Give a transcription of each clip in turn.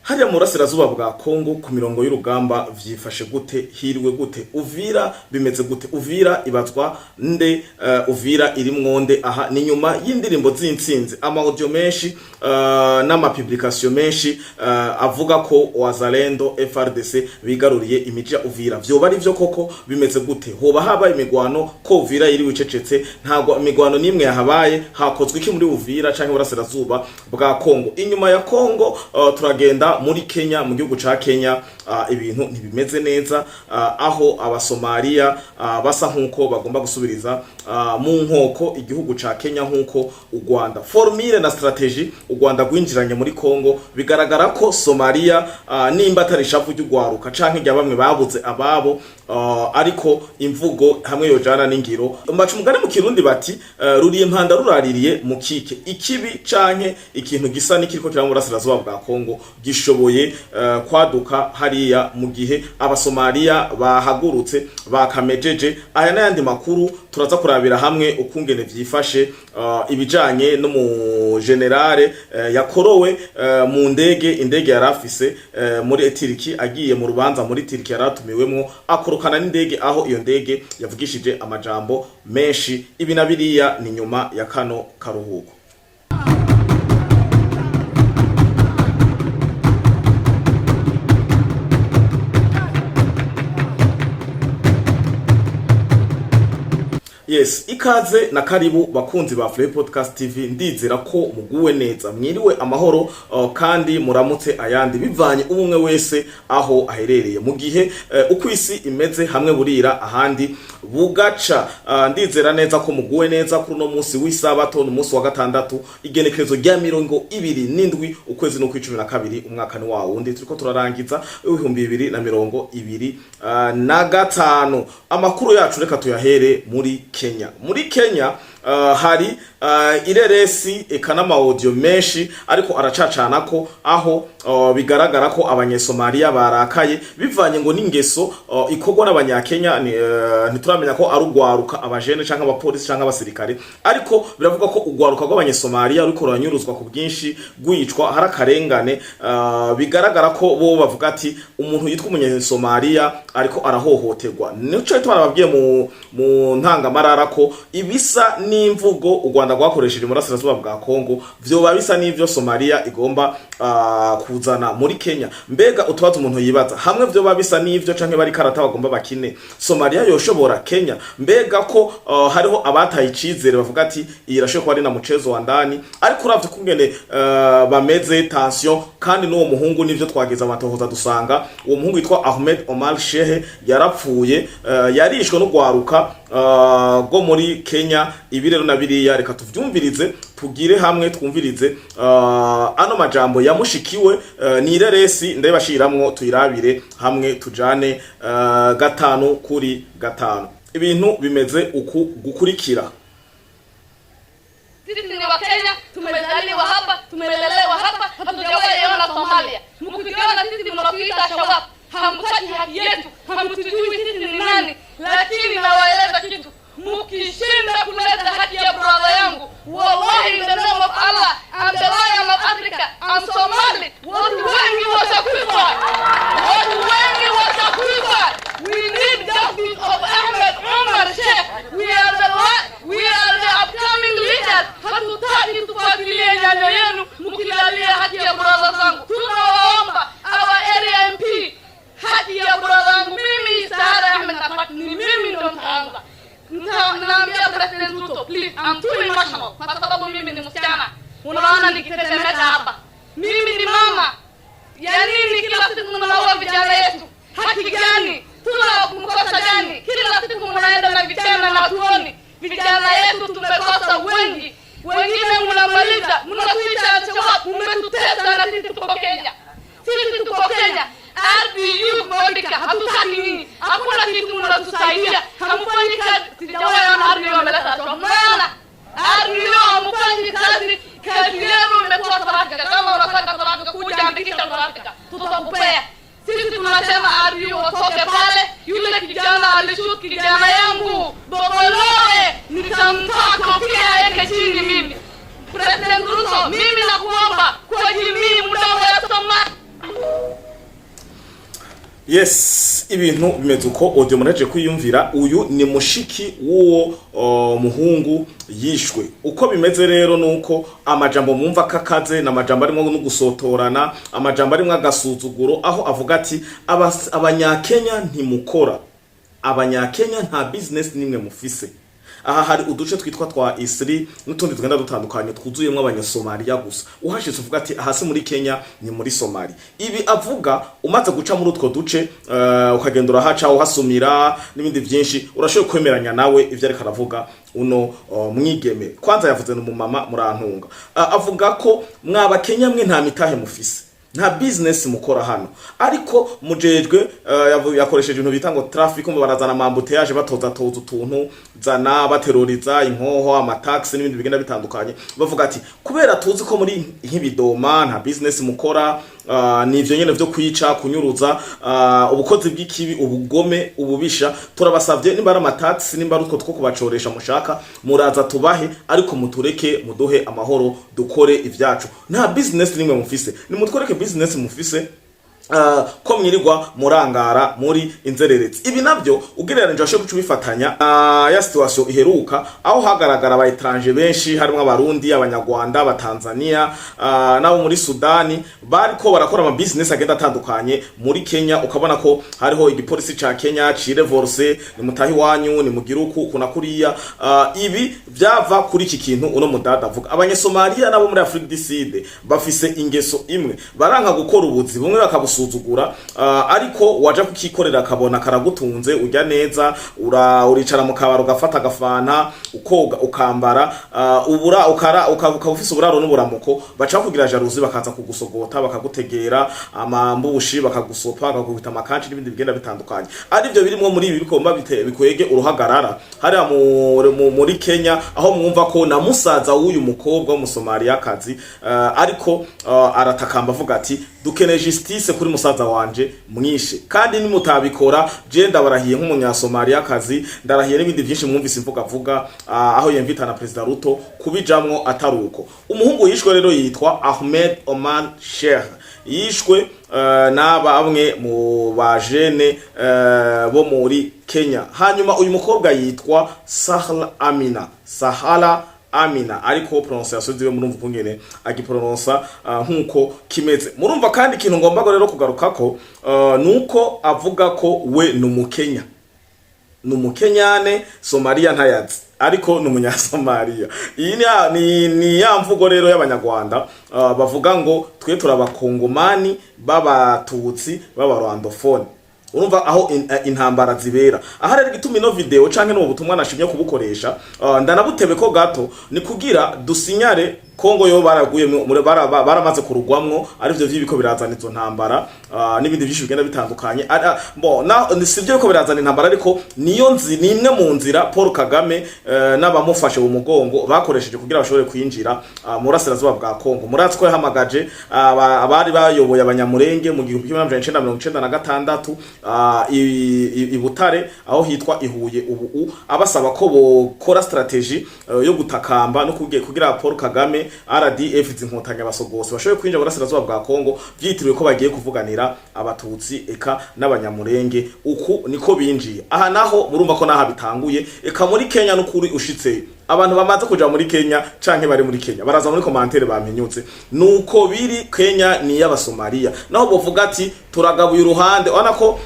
Hariya mu burasirazuba bwa Kongo ku mirongo y'urugamba vyifashe gute? Hiriwe gute? Uvira bimeze gute? Uvira ibazwa nde? Uvira irimwo nde? Aha ni nyuma y'indirimbo z'intsinzi, ama audio menshi n'ama publication menshi avuga ko Wazalendo, FARDC bigaruriye imiji ya Uvira. Vyoba ari vyo koko? Bimeze gute? Hoba haba imigwano ko Uvira iri wicecetse? Ntabwo imigwano nimwe yahabaye. Hakozwe iki muri Uvira canke burasirazuba bwa Kongo? Inyuma ya Kongo turagenda muri Kenya. Mu gihugu ca Kenya ibintu ntibimeze neza, aho Abasomaliya basa nkuko bagomba gusubiriza mu nkoko igihugu ca Kenya, nkuko u Rwanda, formule na stratégie u Rwanda rwinjiranye muri Kongo, bigaragara ko Somalia, nimba atari ishavu ry'ugwaruka canke rya bamwe babuze ababo, ariko imvugo hamwe yojana n'ingiro. Mbaca umugani mu Kirundi bati ruriye impanda ruraririye mu kike. Ikibi canke ikintu gisa n'ikiriko kiraba mu burasirazuba bwa Kongo gishoboye kwaduka hariya mu gihe Abasomaliya bahagurutse bakamejeje. Aya n'ayandi makuru turaza kurabira hamwe ukungene vyifashe, ibijanye no mu général yakorowe mu ndege, indege yarafise muri Turki, agiye mu rubanza muri Turki yaratumiwemwo, akorokana n'indege, aho iyo ndege yavugishije amajambo menshi. Ibi na biriya ni nyuma ya kano karuhuko. Yes, ikaze na karibu bakunzi ba Free Podcast TV. Ndizera ko muguwe neza, mwiriwe amahoro, kandi muramutse ayandi, bivanye umwe wese aho aherereye. Mu gihe uko isi imeze, hamwe burira ahandi bugaca. Ndizera neza ko muguwe neza kuri uno munsi w'isabato, ni umunsi wa gatandatu, igenekerezo rya 27, ukwezi no 12, umwaka ni wa wundi turiko turarangiza, 2025. Amakuru yacu reka tuyahere muri Kenya. Muri Kenya hari ireresi eka n'ama audio menshi ariko aracacana ko aho bigaragara ko Abanyesomaliya barakaye bivanye ngo n'ingeso ikorwa n'Abanyakenya. Ntituramenya ko ari ugwaruka, abajene canke abapolisi canke abasirikare, ariko biravuga ko ugwaruka rw'Abanyesomaliya ruriko ruranyuruzwa ku bwinshi, rwicwa, hari akarengane. Bigaragara ko bo bavuga ati umuntu yitwa Umunyesomaliya ariko arahohoterwa. Nico gituma nababwiye mu ntangamarara ko ibisa n'imvugo u Rwanda rwakoresheje mu burasirazuba bwa Kongo vyoba bisa n'ivyo Somalia igomba kuzana muri Kenya. Mbega utubazo umuntu yibaza, hamwe vyoba bisa n'ivyo canke bari karata bagomba bakine, Somalia yoshobora Kenya? Mbega ko hariho abataye icizere bavuga ati iyi irashoboye kuba ari na mchezo wa ndani, ariko uravye kungene bameze tension. Kandi n'uwo muhungu nivyo twageze amatohoza dusanga uwo muhungu yitwa Ahmed Omar Shehe yarapfuye, yarishwe n'ugwaruka rwo muri Kenya. Ibi rero na biriya reka tuvyumvirize, tugire hamwe twumvirize ano majambo yamushikiwe. Ni ireresi ndabashiramwo, tuyirabire hamwe, tujane gatanu kuri gatanu. Ibintu bimeze uku gukurikira. Sisi ni Wakenya, tumezaliwa hapa, tumelelewa hapa, hatujawahi ona Somalia. Mkituona sisi mnatuita Shabab, hamtaki haki yetu, hamtujui sisi ni nani. Lakini nawaeleza kitu, mkishinda kuleta haki ya brother yangu, wallahi, in the name of Allah, I'm the lion of Africa, I'm Somali. Watu wengi watakufa, watu wengi watakufa. We need justice of Ahmed Omar Sheikh. We are the upcoming leaders. Hatutaki tufuatilie nyayo yenu mkilalia haki ya brother zangu. Tunawaomba our area MP, haki ya brother zangu. Mimi Sahara Ahmed Nafak, ni mimi ndo nitaanza. Naambia President Ruto, please, I'm too emotional kwa sababu mimi ni msichana. Unaona nikitetemeka hapa. Mimi ni mama. Ya nini kila siku mnaua vijana yetu? Haki gani? Tuna mkosa gani? Kila siku mnaenda na vijana na tuoni. Vijana yetu tumekosa wengi. Wengine mnamaliza, mnatuita Al-Shabaab, mmetutesa na sisi tuko Kenya. Sisi tuko Kenya. RDU Monica, hatutaki nyinyi. Hakuna kitu mnatusaidia. Hamfanyi kazi. Sijawahi ona RDU wameleta Al-Shabaab. Maana RDU hamfanyi kazi. Kazi yenu imekuwa South Africa. Kama unataka South Africa, kuja andikisha South Africa. Tutakupea. Sisi tunasema RDU watoke pale. Yule kijana alishoot kijana yangu Boboloe, nitamtoa kofia aweke chini mimi. President Ruto, mimi nakuomba kwa jamii mdogo ya Somalia. Yes, ibintu bimeze uko. Audio muraje kwiyumvira. Uyu ni mushiki w'uwo muhungu yishwe. Uko bimeze rero nuko amajambo mwumva kakaze na amajambo arimo no gusotorana, amajambo arimo agasuzuguro, aho avuga ati: "Abanyakenya ntimukora, Abanyakenya nta business nimwe mufise." Aha hari uduce twitwa twa Isri n'utundi tugenda dutandukanye twuzuyemwo Abanyasomaliya gusa. Uhashitse uvuga ati: "Aha si muri Kenya, ni muri Somali." Ibi avuga, umaze guca muri utwo duce, ukagenda urahaca uhasumira n'ibindi byinshi, urashoboye kwemeranya nawe ivyo ariko aravuga uno mwigeme. Kwanza yavuze n'umumama, murantunga. Avuga ko mwabakenya mwe nta mitahe mufise, nta business mukora hano, ariko mujejwe yakoresheje ibintu bita ngo traffic, ngo barazana ama embouteillage, batoza toza utuntu zana, bateroriza inkoho, amataxi n'ibindi bigenda bitandukanye. Bavuga ati: "Kubera tuzi ko muri nk'ibidoma, nta business mukora, ni ivyo nyene vyo kwica, kunyuruza, ubukozi bw'ikibi, ubugome, ububisha. Turabasavye, nimba ari amataxi, nimba ari utwo two kubacoresha mushaka, muraza tubahe, ariko mutureke, muduhe amahoro dukore ivyacu. Nta business nimwe mufise, nimutwereke business mufise, ko mwirirwa murangara muri inzererezi." Ibi nabyo ugereranije washoboye guca ubifatanya ya situation iheruka, aho hagaragara aba étrangers benshi, harimo Abarundi, Abanyarwanda, Abatanzania, n'abo muri Sudani, bariko barakora ama business agenda atandukanye muri Kenya. Ukabona ko hariho igipolisi ca Kenya cirevorse: "Nimutahe iwanyu, nimugire uku kuna kuriya." Ibi vyava kuri iki kintu uno mudada avuga. Abanyasomaliya nabo muri Afrique du Sud bafise ingeso imwe: baranka gukora ubuzi bumwe, bakabusuzugura, ariko waja kukikorera akabona karagutunze, urya neza, uricara mu kabaro, ugafata agafanta, ukoga, ukambara, ubura ukara ukaba ufise uburaro n'uburamuko, baca kugira jalousie, bakaza kugusogota, bakagutegera amambushi, bakagusopa, bakagukubita amakanci n'ibindi bigenda bitandukanye. Arivyo birimwo muri ibi bikomba bikwege uruhagarara hariya muri Kenya, aho mwumva ko na musaza w'uyu mukobwa w'Umusomaliyakazi ariko aratakamba avuga ati: "Dukeneye justice kuri musaza wanje mwishe, kandi nimutabikora je ndabarahiye nk'Umunyasomaliyakazi, ndarahiye," n'ibindi byinshi mwumvise imvuga avuga, aho yemvita na Perezida Ruto kubijamwo ataruko. Umuhungu yishwe rero yitwa Ahmed Omar Sheikh, yishwe na bamwe mu bajene bo muri Kenya. Hanyuma uyu mukobwa yitwa Sahla Amina, Sahala Amina, ariko prononciation ziwe murumva ukungene agiprononsa, nkuko kimeze murumva. Kandi ikintu ngomba rero kugarukako nuko avuga ko we ni Umukenya, ni Umukenyane, Somalia ntayazi, ariko ni Umunyasomaliya. Iyi ni ya mvugo rero y'Abanyarwanda bavuga ngo twe turabakongomani b'Abatutsi b'Abarwandophone. Urumva aho intambara zibera. Aha rero igituma ino video canke n'ubu butumwa nashimye kubukoresha, ndanabutebe ko gato, ni kugira dusinyare Kongo yo baraguye baramaze kurugwamwo, arivyo vy'ibiko birazana izo ntambara n'ibindi byinshi bigenda bitandukanye. Bo na sivyo biko birazana intambara, ariko niyo nzi ni imwe mu nzira Paul Kagame n'abamufashe mu mugongo bakoresheje kugira bashobore kwinjira mu burasirazuba bwa Kongo. Murazi ko yahamagaje abari bayoboye Abanyamurenge mu 1996 i Butare, aho hitwa i Huye ubu, abasaba ko bokora stratégie yo gutakamba no kugira Paul Kagame, RDF zinkotanyi, abasogose bashobore kwinjira mu burasirazuba bwa Kongo, vyitiriwe ko bagiye kuvuganira Abatutsi eka n'Abanyamurenge. Uku niko binjiye. Aha naho murumva ko naha bitanguye, eka muri Kenya. N'ukuri ushitse, abantu bamaze kuja muri Kenya canke bari muri Kenya baraza muri commentaire bampinyutse, nuko biri. Kenya ni y'Abasomaliya, naho bovuga ati turagabuye uruhande. Urabona ko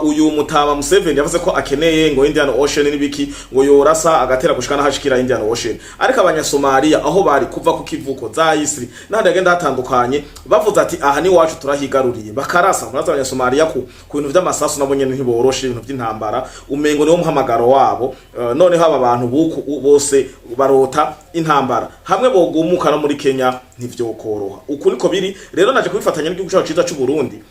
uyu mutama Museveni yavuze ko akeneye ngo Indian Ocean n'ibiki, ngo yorasa agatera gushika n'ahashikira Indian Ocean, ariko Abanyasomaliya aho bari kuva ku kivuko za Isri n'ahandi hagenda hatandukanye, bavuze ati: "Aha ni wacu, turahigaruriye," bakarasa. Murazi Abanyasomaliya ku bintu vy'amasasu nabo nyene ntiboroshe, ibintu vy'intambara umengo niwo muhamagaro wabo. Noneho aba bantu buku bose barota intambara hamwe bogumuka no muri Kenya ntivyokoroha. Uku niko biri rero. Naje kubifatanya n'igihugu cacu ciza c'u Burundi.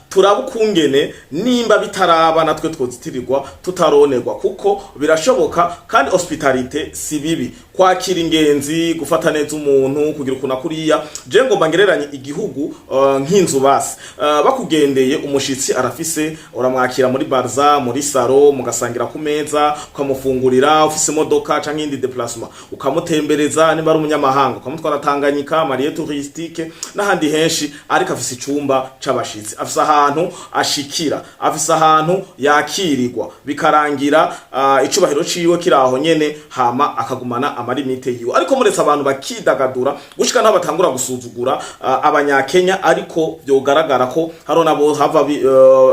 Turaba ukungene nimba bitaraba natwe twozitirirwa tutaronerwa, kuko birashoboka. Kandi hospitalité si bibi. Kwakira ingenzi, gufata neza umuntu, kugira ukuntu kuriya, je ngomba ngereranye igihugu nk'inzu. Basi bakugendeye, umushitsi arafise, uramwakira muri baraza, muri salon, mugasangira ku meza, ukamufungurira, ufise imodoka canke iyindi déplacement ukamutembereza, niba ari umunyamahanga ukamutwara Tanganyika, ma lieux touristiques n'ahandi henshi. Ariko afise icumba c'abashitsi, afise ahantu ashikira, afise ahantu yakirirwa, bikarangira icubahiro ciwe kiraho nyene, hama akagumana ama limites yiwe. Ariko muretse abantu bakidagadura gushika naho batangura gusuzugura abanyakenya, ariko vyogaragara ko haro nabo hava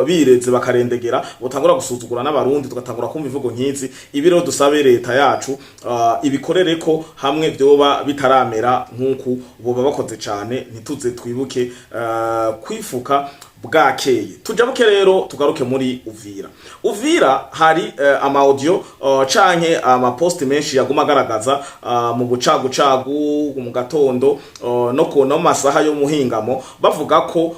bireze bakarendegera, botangura gusuzugura n'Abarundi, tugatangura kumva imvugo nk'izi. Ibi rero dusabe leta yacu ibikorere ko hamwe vyoba bitaramera nk'uku boba bakoze cane, ntituze twibuke kwifuka bwakeye. Tujabuke rero tugaruke muri Uvira. Uvira hari ama audio canke ama post menshi yaguma agaragaza mu bucagucagu mu gatondo no ku no masaha yo muhingamo, bavuga ko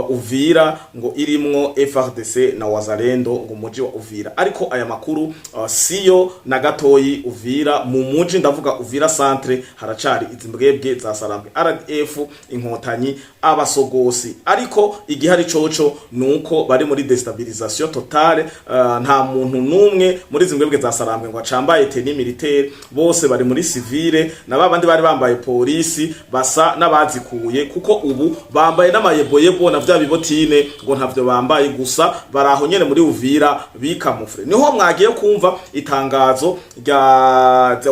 Uvira ngo irimwo FARDC na Wazalendo, ngo muji wa Uvira. Ariko aya makuru siyo na gatoyi. Uvira mu muji, ndavuga Uvira centre, haracari izi mbwebwe za Sarambwe, RDF, Inkotanyi, abasogosi. Ariko igihari coco nuko bari muri déstabilisation totale. Nta muntu numwe muri izi mbwebwe za Sarambwe ngo acambaye tenue militaire, bose bari muri civile, na babandi bari bambaye polisi basa n'abazikuye, kuko ubu bambaye n'amayeboyebo na vya bibotine ngo ntavyo bambaye, gusa baraho nyene muri Uvira bikamufre. Niho mwagiye kumva itangazo rya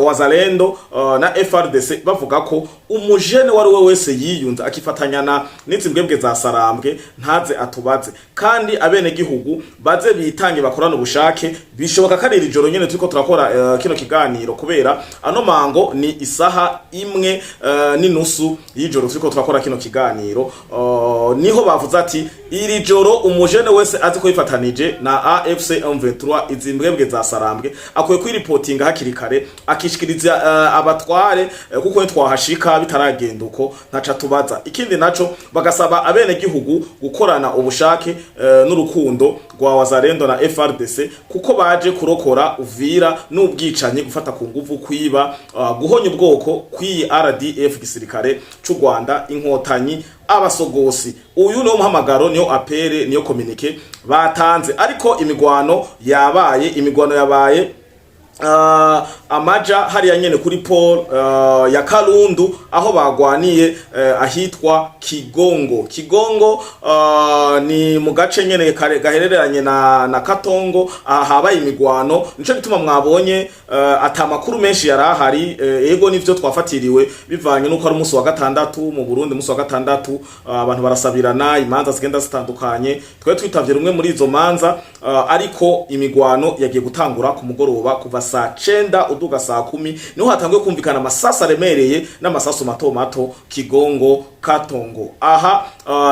Wazalendo na FARDC, bavuga ko umujene wari we wese yiyunze akifatanya na n'izi mbwebwe za Sarambwe ntaze atubaze, kandi abene gihugu baze bitange bakorana ubushake. Bishoboka ko ari iri joro nyene turiko turakora kino kiganiro, kubera ano mango ni isaha 1 n'inusu y'ijoro turiko turakora kino kiganiro. Niho bavuze ati iri joro umujene wese azi ko yifatanije na AFC M23, izi mbwebwe za Sarambwe, akwiye kwiripotinga hakiri kare, akishikiriza abatware, kuko twahashika bitaragenda uko ntaca tubaza. Ikindi naco, bagasaba abene gihugu gukorana ubushake n'urukundo rwa Wazalendo na FARDC, kuko baje kurokora Uvira n'ubwicanyi, gufata ku nguvu, kwiba, guhonya ubwoko kw'iyi RDF, gisirikare c'u Rwanda, Inkotanyi, abasogosi. Uyu niwo muhamagaro, niyo appel, niyo communiqué batanze. Ariko imigwano yabaye, imigwano yabaye amaja hariya nyene kuri port ya Kalundu, aho bagwaniye ahitwa Kigongo. Kigongo ni mu gace nyene gahereranye na Katongo. Aha habaye imigwano, nico gituma mwabonye ata makuru menshi yari ahari. Ego nivyo, twafatiriwe bivanye nuko ari umunsi wa gatandatu mu Burundi. Umunsi wa gatandatu abantu barasabirana, imanza zigenda zitandukanye. Twe twitavye rumwe muri izo manza, ariko imigwano yagiye gutangura ku mugoroba, kuva saa 9 uduga saa 10, niho hatanguye kumvikana amasasu aremereye n'amasasu mato mato Kigongo, Katongo. Aha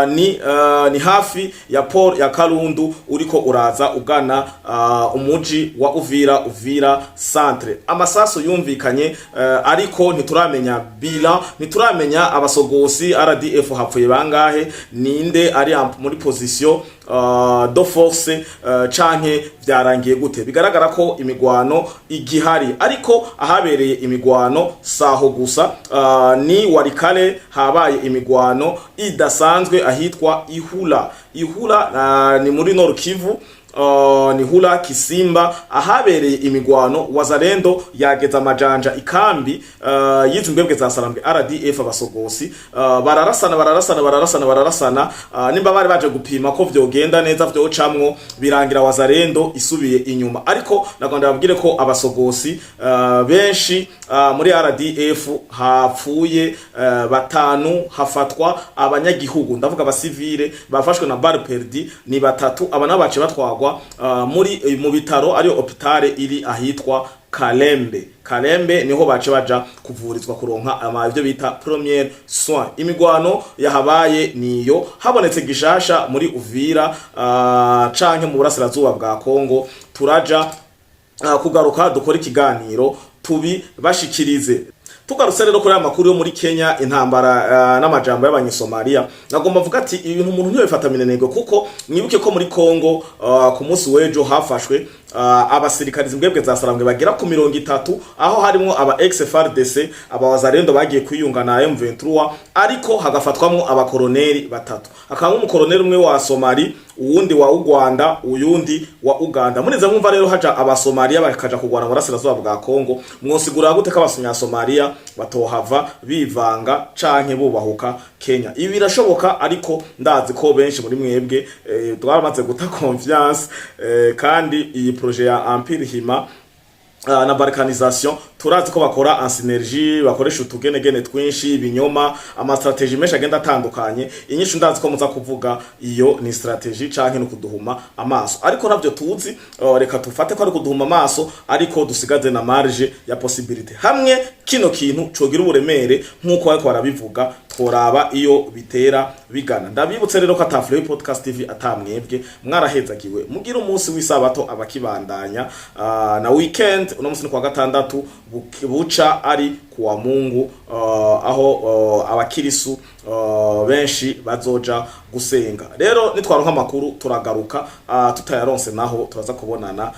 ni hafi ya port ya Kalundu, uriko uraza ugana umuji wa Uvira, Uvira centre. Amasasu yumvikanye, ariko ntituramenya bilan, ntituramenya abasogosi, RDF hapfuye bangahe, ninde ari muri position de force, canke vyarangiye gute. Bigaragara ko imigwano igihari, ariko ahabereye imigwano saho gusa, ni Walikale habaye imigwano idasanzwe ahitwa Ihula. Ihula ni muri Nord Kivu, ni Hula Kisimba, ahabereye imigwano. Wazalendo yageza amajanja ikambi yizi mbwebwe za Sarambwe, RDF, abasogosi, bararasana, bararasana, bararasana, bararasana. Nimba bari baje gupima ko vyogenda neza, vyocamwo, birangira Wazalendo isubiye inyuma. Ariko nagomba babwire ko abasogosi benshi muri RDF hapfuye batanu, hafatwa abanyagihugu, ndavuga abasivile bafashwe na balles perdues ni batatu. Aba nabo bace batwagwa muri mu bitaro, ariyo hôpital iri ahitwa Kalembe. Kalembe niho bace baja kuvurizwa, kuronka ama ivyo bita premiers soins. Imigwano yahabaye niyo habonetse gishasha muri Uvira canke mu burasirazuba bwa Kongo. Turaja kugaruka dukora ikiganiro tubi bashikirize. Tugarutse rero kuri aya makuru yo muri Kenya, intambara n'amajambo y'Abanyesomaliya, nagomba mvuga ati ibintu umuntu ntiyobifata minenegwe, kuko mwibuke ko muri Kongo ku munsi w'ejo hafashwe abasirikare imbwebwe za Sarambwe bagera ku 30, aho harimo aba ex-FARDC, aba Wazalendo bagiye kwiyunga na M23, ariko hagafatwamwo abakoroneri batatu, hakabamo umukoroneri umwe wa Somali, uwundi wa Uganda, uyundi wa Uganda. Murize mwumva rero haja Abasomalia bakaja kugwana mu burasirazuba bwa Kongo, mwosigura gute ko Abasomaliya batohava bivanga canke bubahuka Kenya? Ibi birashoboka, ariko ndazi ko benshi muri mwebwe twaramaze guta confiance, kandi iyi projet ya Empire Hima na balkanisation turazi ko bakora en synergie, bakoresha utugenegene twinshi, ibinyoma, ama stratégie menshi agenda atandukanye. Inyishu ndazi ko muza kuvuga iyo ni stratégie canke no kuduhuma amaso, ariko navyo tuzi. Reka tufate ko ari kuduhuma amaso, ariko dusigaze na marge ya possibilité. Hamwe kino kintu cogira uburemere nkuko bariko barabivuga, tworaba iyo bitera bigana. Ndabibutse rero ko ata Free Podcast TV atamwebwe. Mwarahezagiwe, mugira umunsi w'isabato abakibandanya na weekend. Uno munsi ni kwa gatandatu, buca ari kuwa Mungu, aho abakirisu benshi bazoja gusenga. Rero nitwaronka amakuru turagaruka, tutayaronse naho turaza kubonana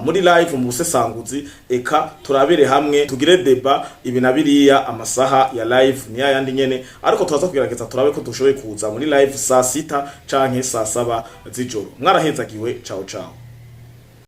muri live mu busesanguzi, eka turabire hamwe, tugire débat ibi na biriya. Amasaha ya live ni yayandi nyene, ariko turaza kugerageza turabe ko dushoboye kuza muri live saa 6 canke saa 7 z'ijoro. Mwarahezagiwe, ciao ciao.